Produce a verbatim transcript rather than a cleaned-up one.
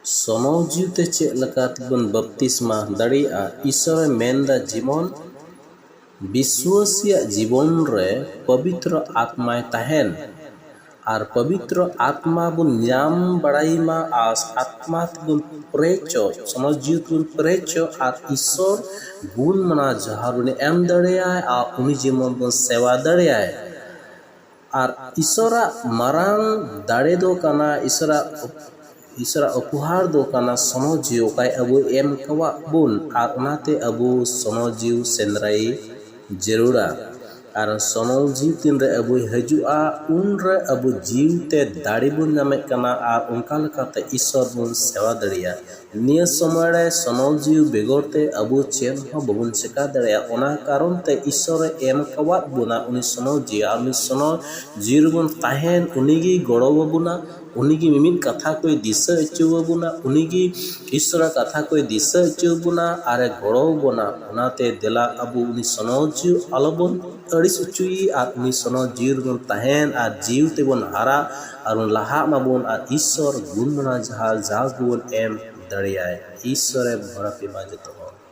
ᱥᱚᱱᱚᱞ ᱡᱤᱣᱤ ᱛᱮ ᱪᱮᱫ ᱞᱮᱠᱟ ᱛᱮᱵᱚᱱ ᱵᱟᱯᱛᱤᱥᱢᱟ ᱫᱟᱲᱮᱭᱟᱜᱼᱟ? ᱤᱥᱚᱨᱮ ᱢᱮᱱᱫᱟ, ᱡᱮᱢᱚᱱ ᱵᱤᱥᱣᱟᱹᱥᱤᱭᱟᱜ ᱡᱤᱵᱚᱱ ᱨᱮ ᱯᱚᱵᱤᱛᱨᱚ ᱟᱛᱢᱟᱭ ᱛᱟᱦᱮᱱ᱾ ᱟᱨ ᱯᱚᱵᱤᱛᱨᱚ ᱟᱛᱢᱟ ᱵᱚᱱ ᱧᱟᱢ ᱵᱟᱲᱟᱭ ᱢᱟ, ᱟᱨ ᱟᱛᱢᱟ ᱛᱮᱵᱚᱱ ᱯᱮᱨᱮᱡᱚᱜ, ᱥᱚᱱᱚᱞ ᱡᱤᱣᱤ ᱛᱮᱵᱚᱱ ᱯᱮᱨᱮᱡᱚᱜ, ᱟᱨ ᱤᱥᱚᱨ ᱜᱩᱱ ᱢᱟᱱᱟᱣ ᱡᱚᱦᱟᱨ ᱵᱚᱱ ᱮᱢ ᱫᱟᱲᱮᱭᱟᱭ, ᱟᱨ ᱩᱱᱤ ᱡᱮᱢᱚᱱ ᱵᱚᱱ ᱥᱮᱵᱟ ᱫᱟᱲᱮᱭᱟᱭ᱾ ᱟᱨ ᱤᱥᱚᱨᱟᱜ ᱢᱟᱨᱟᱝ ᱫᱟᱲᱮ ᱫᱚ ᱠᱟᱱᱟ, ᱤᱥᱚᱨᱟᱜ, ᱤᱥᱚᱨᱟᱜ ᱩᱯᱚᱦᱟᱨ ᱫᱚ ᱠᱟᱱᱟ ᱥᱚᱱᱚᱞ ᱡᱤᱣᱤ, ᱚᱠᱟᱭ ᱟᱵᱚᱭ ᱮᱢ ᱠᱟᱣᱟᱫ ᱵᱚᱱ, ᱟᱨ ᱚᱱᱟᱛᱮ ᱟᱵᱚ ᱥᱚᱱᱚᱞ ᱡᱤᱣᱤ ᱥᱮᱸᱫᱽᱨᱟᱭ ᱡᱟᱹᱨᱩᱲᱟ᱾ ᱟᱨ ᱥᱚᱱᱚᱞ ᱡᱤᱣᱤ ᱛᱤᱱᱨᱮ ᱟᱵᱚᱭ ᱦᱤᱡᱩᱜᱼᱟ, ᱩᱱᱨᱮ ᱟᱵᱚ ᱡᱤᱣᱤ ᱛᱮ ᱫᱟᱲᱮ ᱵᱚᱱ ᱧᱟᱢᱮᱫ ᱠᱟᱱᱟ, ᱟᱨ ᱚᱱᱠᱟ ᱞᱮᱠᱟᱛᱮ ᱤᱥᱚᱨ ᱵᱚᱱ ᱥᱮᱵᱟ ᱫᱟᱲᱮᱭᱟᱜᱼᱟ᱾ ᱱᱤᱭᱟᱹ ᱥᱚᱢᱚᱭ ᱨᱮ ᱥᱚᱱᱚᱞ ᱡᱤᱣᱤ ᱵᱮᱜᱚᱨ ᱛᱮ ᱟᱵᱚ ᱪᱮᱫ ᱦᱚᱸ ᱵᱟᱵᱚᱱ ᱪᱮᱠᱟ ᱫᱟᱲᱮᱭᱟᱜᱼᱟ᱾ ᱚᱱᱟ ᱠᱟᱨᱚᱱ ᱛᱮ ᱤᱥᱚᱨᱮ ᱮᱢ ᱟᱠᱟᱣᱟᱫ ᱵᱚᱱᱟ ᱩᱱᱤ ᱥᱚᱱᱚᱞ ᱡᱤᱣᱤ, ᱟᱨ ᱩᱱᱤ ᱥᱚᱱᱚᱞ ᱡᱤᱣᱤ ᱨᱮᱵᱚᱱ ᱛᱟᱦᱮᱱ, ᱩᱱᱤᱜᱮ ᱜᱚᱲᱚ ᱟᱵᱚᱱᱟ, ᱩᱱᱤᱜᱮ ᱢᱤᱢᱤᱫ ᱠᱟᱛᱷᱟ ᱠᱚᱭ ᱫᱤᱥᱟᱹ ᱦᱚᱪᱚ ᱟᱵᱚᱱᱟ, ᱩᱱᱤᱜᱮ ᱤᱥᱚᱨᱟᱜ ᱠᱟᱛᱷᱟ ᱠᱚᱭ ᱫᱤᱥᱟᱹ ᱦᱚᱪᱚ ᱟᱵᱚᱱᱟ ᱟᱨᱮ ᱜᱚᱲᱚ ᱟᱵᱚᱱᱟ᱾ ᱚᱱᱟᱛᱮ ᱫᱮᱞᱟ ᱟᱵᱚ ᱩᱱᱤ ᱥᱚᱱᱚᱞ ᱡᱤᱣᱤ ᱟᱞᱚᱵᱚᱱ ᱟᱹᱲᱤᱥ ᱦᱚᱪᱚᱭᱮ, ᱟᱨ ᱩᱱᱤ ᱥᱚᱱᱚᱞ ᱡᱤᱣᱤ ᱨᱮᱵᱚᱱ ᱛᱟᱦᱮᱱ ᱟᱨ ᱡᱤᱣᱤ ᱛᱮᱵᱚᱱ ᱦᱟᱨᱟ ᱟᱨ ᱵᱚᱱ ᱞᱟᱦᱟᱜ ᱢᱟᱵᱚᱱ, ᱟᱨ ᱤᱥᱚᱨ ᱜᱩᱱ ᱢᱟᱱᱟᱣ ᱡᱟᱦᱟᱸ ᱡᱟᱣ ᱜᱮᱵᱚᱱ ᱮᱢ ᱫᱟᱲᱮᱭᱟᱭ᱾ ᱤᱥᱚᱨᱮ ᱵᱷᱚᱨᱟᱯᱮ ᱢᱟ ᱡᱚᱛᱚ ᱦᱚᱲ᱾